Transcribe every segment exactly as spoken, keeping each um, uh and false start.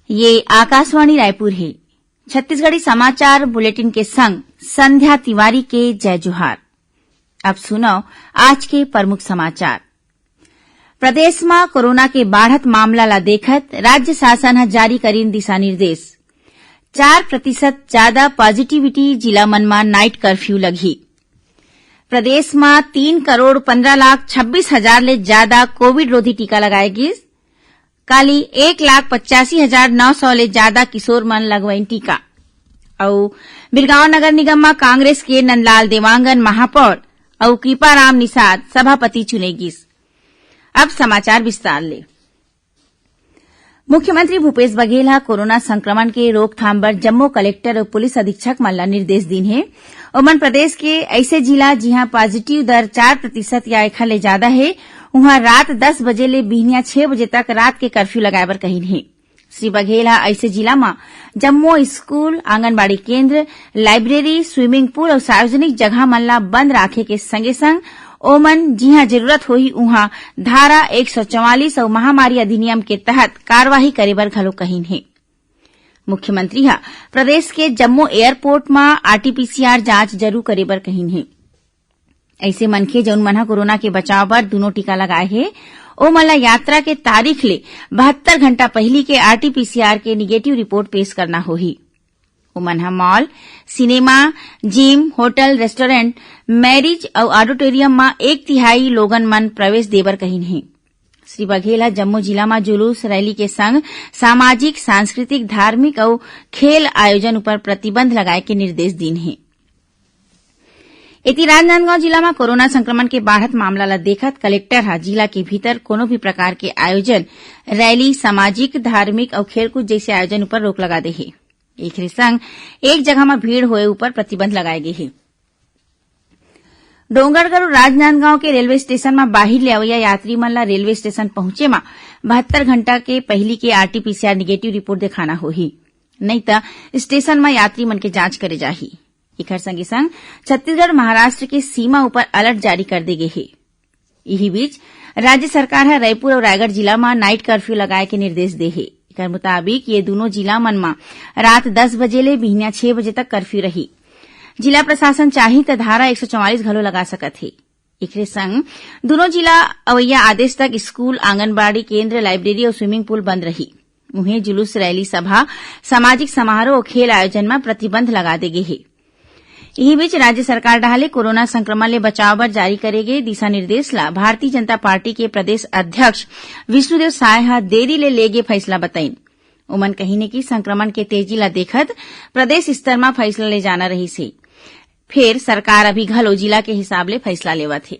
ये आकाशवाणी रायपुर हे। छत्तीसगढ़ी समाचार बुलेटिन के संग संध्या तिवारी के जय जोहार। अब सुनव आज के प्रमुख समाचार। प्रदेश म कोरोना के बाढ़त मामला ला देखत राज्य शासन ह जारी करिन दिशा निर्देश। चार प्रतिशत ज्यादा पॉजिटिविटी जिला मन म नाइट कर्फ्यू लगही। प्रदेश म तीन करोड़ पन्द्रह लाख छब्बीस हजार ले ज्यादा कोविड रोधी टीका लगाए गिस। काली एक लाख पचासी हजार नौ सौ ले ज्यादा किशोर मन लगवाइन टीका। अउ बिरगांव नगर निगम म कांग्रेस के नंदलाल देवांगन महापौर अउ कृपाराम निषाद सभापति चुने गिस। अब समाचार विस्तार ले। मुख्यमंत्री भूपेश बघेल ह कोरोना संक्रमण के रोकथाम बर जम्मो कलेक्टर अउ पुलिस अधीक्षक मन ल निर्देश दीन हे। ओमन प्रदेश के अइसे जिला, जिहां पॉजिटिव दर चार प्रतिशत या एखर ले जादा हे, उहां रात दस बजे ले बिहनिया छह बजे तक रात के कर्फ्यू लगाए बर कहिन हे। श्री बघेल ह अइसे जिला म जम्मो स्कूल, आंगनबाड़ी केंद्र, लाइब्रेरी, स्वीमिंग पूल अउ सार्वजनिक जगह मन ला बंद राखे के संगे संग ओमन जिहां जरूरत होही, उहां धारा एक सौ चवालीस अउ महामारी अधिनियम के तहत कार्रवाई करे बर घलो कहिन हे। मुख्यमंत्री ह प्रदेश के जम्मो एयरपोर्ट म आरटीपीसीआर जांच जरूर करे बर कहिन हे। अइसे मनखे, जउन मन ह कोरोना के बचाव बर दूनों टीका लगाए हे, ओमन ला यात्रा के तारीख ले बहत्तर घंटा पहिली के आरटीपीसीआर के निगेटिव रिपोर्ट पेश करना होही। ओमन ह mall, cinema, gym, hotel, restaurant, marriage अउ ऑडिटोरियम म एक तिहाई लोगन मन प्रवेश देबर कहिन हे। श्री बघेल ह जम्मो जिला म जुलूस, रैली के संग सामाजिक, सांस्कृतिक, धार्मिक अउ खेल आयोजन उपर प्रतिबंध लगाए के निर्देश दीन हे। एती राजनांदगांव जिला म कोरोना संक्रमण के बाढ़त मामला ल देखत कलेक्टर ह जिला के भीतर कोनो भी प्रकार के आयोजन, रैली, सामाजिक, धार्मिक अउ खेलकूद जइसे आयोजन उपर रोक लगा दे हे। एखरे संग एक जगह म भीड़ होए उपर प्रतिबंध लगाए गे हे। डोंगरगढ़ अउ राजनांदगांव के रेलवे स्टेशन म बाहिर ले अवइया यात्री मन ला रेलवे स्टेशन पहुंचे म बहत्तर घंटा के पहिली के आरटीपीसीआर निगेटिव रिपोर्ट दिखाना होही, नइ त स्टेशन म यात्री मन के जांच करे जाही। एखर संगे संग छत्तीसगढ़ महाराष्ट्र के सीमा उपर अलर्ट जारी कर दे गे हे। इही बीच राज्य सरकार ह रायपुर अउ रायगढ़ जिला म नाइट कर्फ्यू लगाए के निर्देश दे हे। एकर मुताबिक ये दूनों जिला मन म रात दस बजे ले बिहनिया छह बजे तक कर्फ्यू रही। जिला प्रशासन चाही त धारा एक सौ चवालीस घलो लगा सकत हे। एखरे संग दूनों जिला अवइया आदेश तक स्कूल, आंगनबाड़ी केंद्र, लाइब्रेरी अउ स्वीमिंग पूल बंद रही। उहें जुलूस, रैली, सभा, सामाजिक समारोह अउ खेल आयोजन म प्रतिबंध लगा दे गे हे। इही बीच राज्य सरकार डहार ले कोरोना संक्रमण ले बचाव बर जारी करे गे दिशा निर्देश ला भारतीय जनता पार्टी के प्रदेश अध्यक्ष विष्णुदेव साय ह देरी ले ले गे फैसला बताइन। ओमन कहिन हे कि संक्रमण के तेजी ला देखत प्रदेश स्तर म फैसला ले जाना रहिस हे, फेर सरकार अभी घलो जिला के हिसाब ले फैसला लेवत हे।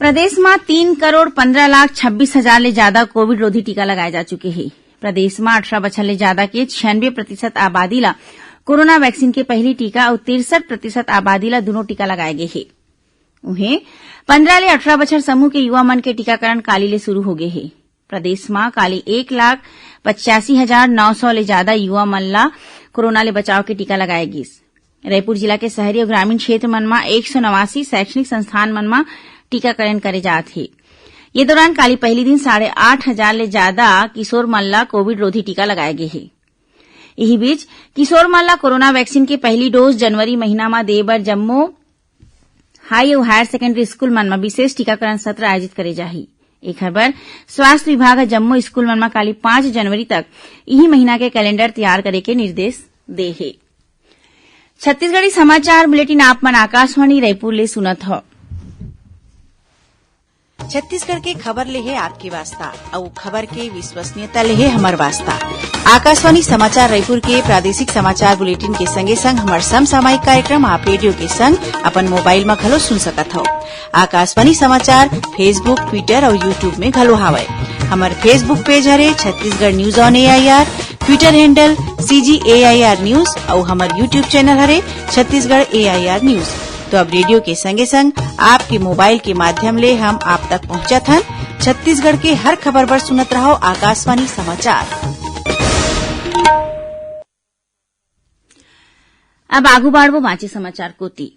प्रदेश म तीन करोड़ पन्द्रह लाख छब्बीस हजार ले जादा कोविड रोधी टीका लगाए जा चुके हे। प्रदेश म अठारह बछर ले जादा के छियानवे प्रतिशत आबादी ला कोरोना वैक्सीन के पहिली टीका अउ तिरसठ प्रतिशत आबादी ला दूनों टीका लगाए गे हे। उहें, पन्द्रह ले अठारह बछर समूह के युवा मन के टीकाकरण काली ले शुरू हो गे हे। प्रदेश म काली एक लाख पचासी हजार नौ सौ ले जादा युवा मन ला कोरोना ले बचाव के टीका लगाए गिस। रायपुर जिला के शहरी अउ ग्रामीण क्षेत्र मन म एक सौ नवासी शैक्षणिक संस्थान मन म टीकाकरण करे जात हे। ये दौरान काली पहिली दिन साढ़े आठ हजार ले जादा किशोर मन ला कोविड रोधी टीका लगाए गे हे। इही बीच, किशोर मन ला कोरोना वैक्सीन के पहिली डोज जनवरी महीना म दे बर जम्मो हाई अउ हायर सेकेंडरी स्कूल मन म विशेष टीकाकरण सत्र आयोजित करे जाही। एखर बर स्वास्थ्य विभाग ह जम्मो स्कूल मन म काली पाँच जनवरी तक इही महीना के कैलेंडर तैयार करे के निर्देश दे हे। छत्तीसगढ़ी समाचार बुलेटिन आप मन आकाशवाणी रायपुर ले सुनत हव। छत्तीसगढ़ के खबर ले हे आपके वास्ता, अउ खबर के विश्वसनीयता ले हे हमर वास्ता। आकाशवाणी समाचार रायपुर के प्रादेशिक समाचार बुलेटिन के संगे संग हमर समसामयिक कार्यक्रम आप रेडियो के संग अपन मोबाइल म घलो सुन सकत हव। आकाशवाणी समाचार Facebook, Twitter अउ YouTube में घलो हावय। हमर Facebook पेज हरे Chhattisgarh news on AIR, Twitter handle CG AIR news अउ हमर YouTube चैनल हरे छत्तीसगढ़ एआईआर न्यूज। तो अब रेडियो के संगे संग आपके मोबाइल के माध्यम ले हम आप तक पहुंचत हन। छत्तीसगढ़ के हर खबर बर सुनत रहव आकाशवाणी समाचार। अब आगू बाढ़बो बांचे समाचार कोति।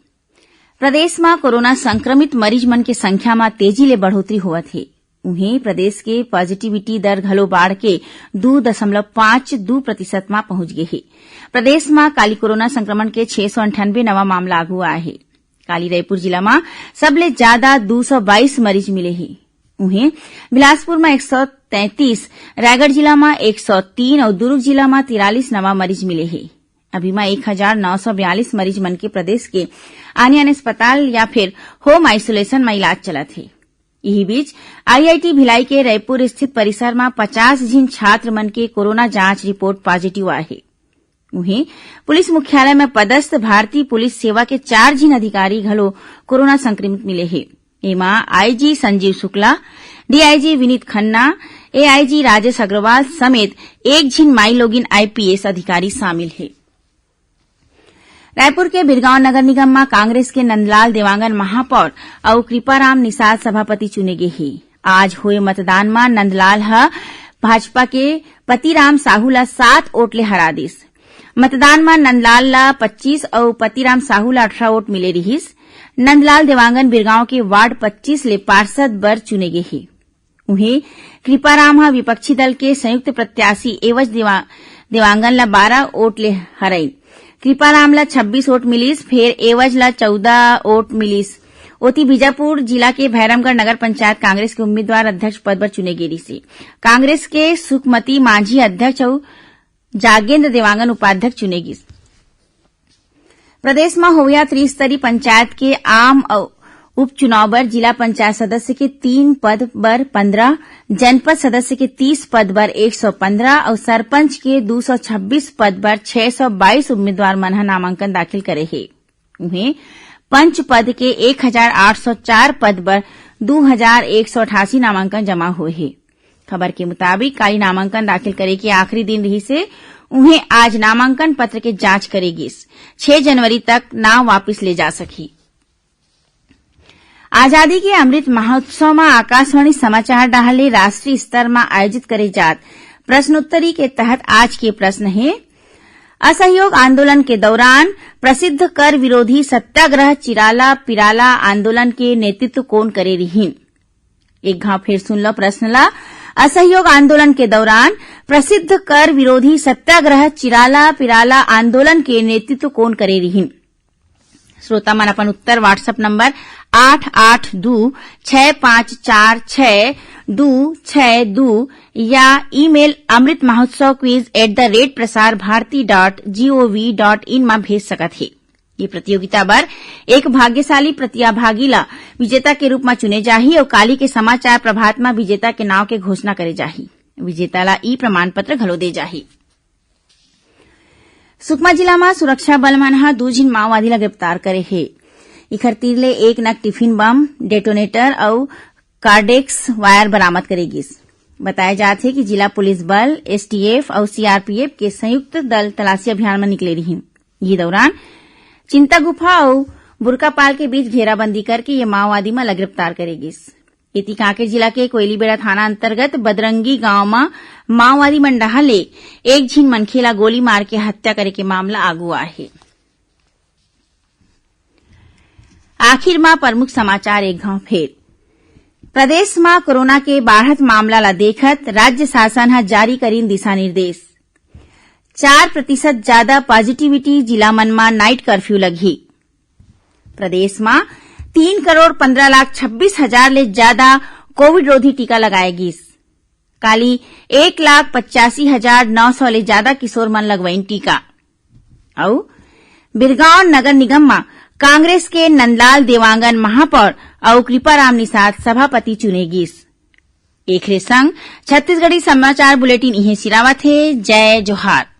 प्रदेश म कोरोना संक्रमित मरीज मन के संख्या म तेजी ले बढ़ोतरी होवत हे। उहें, प्रदेश के पॉजिटिविटी दर घलो बाढ़ के दू दशमलव पाँच दू प्रतिशत म पहुंच गे हे। प्रदेश म काली कोरोना संक्रमण के छह सौ अंठानबे नवा मामला आगू आए हे। काली रायपुर जिला म सबले ज्यादा दू सौ बाईस मरीज मिले हे। उहें, बिलासपुर म एक सौ तैंतीस, रायगढ़ जिला म एक सौ तीन अउ दुर्ग जिला म तिरालीस नवा मरीज मिले हे। अभी म एक हजार नौ सौ बयालीस मरीज मन के प्रदेश के आने-आने अस्पताल या फिर होम आइसोलेशन म इलाज चलत हे। इही बीच, आईआईटी भिलाई के रायपुर स्थित परिसर म पचास झिन छात्र मन के कोरोना जांच रिपोर्ट पॉजिटिव आए हे। उहें, पुलिस मुख्यालय म पदस्थ भारतीय पुलिस सेवा के चार झिन अधिकारी घलो कोरोना संक्रमित मिले हे। एमा IG Sanjeev Shukla, DIG Vineet Khanna, AIG Rajesh Agrawal समेत एक झिन माईलोगिन आईपीएस अधिकारी शामिल हे। रायपुर के बिरगांव नगर निगम म कांग्रेस के नंदलाल देवांगन महापौर अउ कृपाराम निषाद सभापति चुने गे हे। आज होए मतदान म नंदलाल ह भाजपा के पतिराम साहू ल सात वोट ले हरा दिस। मतदान म नंदलाल ल पच्चीस अउ पतिराम साहू ल अठारह वोट मिले रिहिस। नंदलाल देवांगन बिरगांव के वार्ड पच्चीस ले पार्षद बर चुने गे हे। उहें, कृपाराम ह विपक्षी दल के संयुक्त प्रत्याशी एवज देवा-, देवांगन ल बारह वोट ले हरई। कृपाराम ल छब्बीस वोट मिलिस, फेर एवज ल चौदह वोट मिलिस। ओती, बीजापुर जिला के भैरमगढ़ नगर पंचायत कांग्रेस के उम्मीदवार अध्यक्ष पद बर चुने गे रिहिसे। कांग्रेस के सुखमती मांझी अध्यक्ष अउ जागेंद्र देवांगन उपाध्यक्ष चुने गिस। प्रदेश म होवइया त्रिस्तरीय पंचायत के आम अउ उपचुनाव बर जिला पंचायत सदस्य के तीन पद बर पन्द्रह, जनपद सदस्य के तीस पद बर एक सौ पन्द्रह अउ सरपंच के दू सौ छब्बीस पद बर छह सौ बाईस उम्मीदवार मन ह नामांकन दाखिल करे हे। उहें, पंच पद के एक हजार आठ सौ चार पद बर दू हजार एक सौ अठासी नामांकन जमा होए हे। खबर के मुताबिक, काली नामांकन दाखिल करे के आखिरी दिन रिहिसे, उहें आज नामांकन पत्र के जांच करे गिस। छह जनवरी तक नाम वापिस ले जा सकही। आजादी के अमृत महोत्सव म आकाशवाणी समाचार डहार ले राष्ट्रीय स्तर म आयोजित करे जात प्रश्नोत्तरी के तहत आज के प्रश्न हे, असहयोग आंदोलन के दौरान प्रसिद्ध कर विरोधी सत्याग्रह चिराला पिराला आंदोलन के नेतृत्व कोन करे रिहिन? एक घाव फेर सुन लो प्रश्न ला। असहयोग आंदोलन के दौरान प्रसिद्ध कर विरोधी सत्याग्रह चिराला पिराला आंदोलन के नेतृत्व कोन करे रिहिन? श्रोता मन अपन उत्तर WhatsApp नंबर आठ आठ दू छह पाँच चार छह दू छह दू या email Amrit Mahotsav quiz at the rate Prasar Bharati dot gov dot in म भेज सकत हे। ये प्रतियोगिता बर एक भाग्यशाली प्रतिभागी ला विजेता के रूप म चुने जाही अउ काली के समाचार प्रभात म विजेता के नाव के घोषणा करे जाही। विजेता ला ई प्रमाण पत्र घलो दे जाही। सुकमा जिला म सुरक्षा बल मन ह दू झिन माओवादी ला गिरफ्तार करे हे। इखर तीर ले एक नग टिफिन बम, डेटोनेटर अउ कार्डेक्स वायर बरामद करे गिस। बताया जात हे कि जिला पुलिस बल, एसटीएफ अउ सीआरपीएफ के संयुक्त दल तलाशी अभियान म निकले रिहिन। ये दौरान चिंता गुफा अउ बुरकापाल के बीच घेराबंदी करके ये माओवादी मन ला गिरफ्तार करे गिस। एती कांकेर जिला के कोयलीबेड़ा थाना अंतर्गत बदरंगी गांव म माओवादी मन डहार ले एक झिन मनखे ला गोली मार के हत्या करे के मामला आगू आए हे। आखिर म प्रमुख समाचार एक घाव फेर। प्रदेश म कोरोना के बाढ़त मामला ला देखत राज्य शासन ह जारी करिन दिशा निर्देश। चार प्रतिशत ज्यादा पॉजिटिविटी, जिला मन म नाइट कर्फ्यू लगही। प्रदेश म तीन करोड़ पन्द्रह लाख छब्बीस हजार ले ज्यादा कोविड रोधी टीका लगाए गिस। काली एक लाख पचासी हजार नौ सौ ले ज्यादा किशोर मन लगवाइन टीका। अउ बिरगांव नगर निगम म कांग्रेस के नंदलाल देवांगन महापौर अउ कृपाराम निषाद सभापति चुने गिस। एखरे संग छत्तीसगढ़ी समाचार बुलेटिन इहें सिरावत हे। जय जोहार।